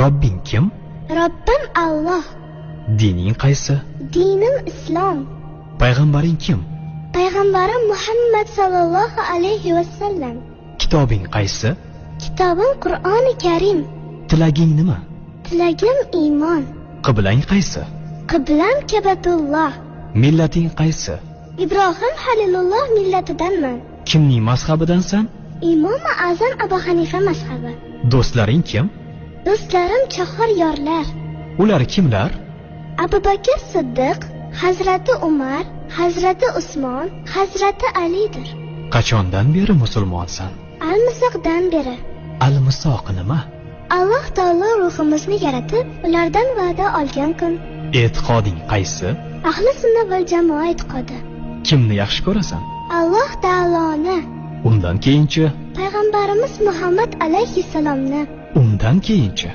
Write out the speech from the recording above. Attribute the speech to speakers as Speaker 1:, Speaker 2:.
Speaker 1: Robbing kim?
Speaker 2: Robbim Alloh.
Speaker 1: Dining qaysi?
Speaker 2: Dinim Islom.
Speaker 1: Payg'ambaring kim?
Speaker 2: Payg'ambarim Muhammad sallallohu alayhi va sallam.
Speaker 1: Kitobing qaysi?
Speaker 2: Kitobim Qur'oni Karim.
Speaker 1: Tilaging nima?
Speaker 2: Tilagim iymon.
Speaker 1: Qiblang qaysi?
Speaker 2: Qiblam Kabatulloh.
Speaker 1: Millating qaysi?
Speaker 2: Ibrohim Halilulloh millatidanman.
Speaker 1: Kimning mazhabidansan?
Speaker 2: Imom Azam Abu Hanifa mazhabi.
Speaker 1: Do'stlaring kim?
Speaker 2: Do'stlarim chahar yorlar.
Speaker 1: Ular kimlar?
Speaker 2: Abu Bakr Siddiq, Hazrati Umar, Hazrati Usmon, Hazrati Alidir.
Speaker 1: Qachondan beri musulmonsan?
Speaker 2: Al-Misoqdan beri.
Speaker 1: Al-Misoq nima?
Speaker 2: Alloh taolo ruhimizni yaratib, ulardan va'da olgan kun.
Speaker 1: E'tiqoding qaysi?
Speaker 2: Ahli sunna val jamoa e'tiqodi.
Speaker 1: Kimni yaxshi ko'rasan?
Speaker 2: Alloh taoloni.
Speaker 1: Undan keyinchi?
Speaker 2: Payg'ambarimiz Muhammad alayhissalomni.
Speaker 1: Undan keyinchi?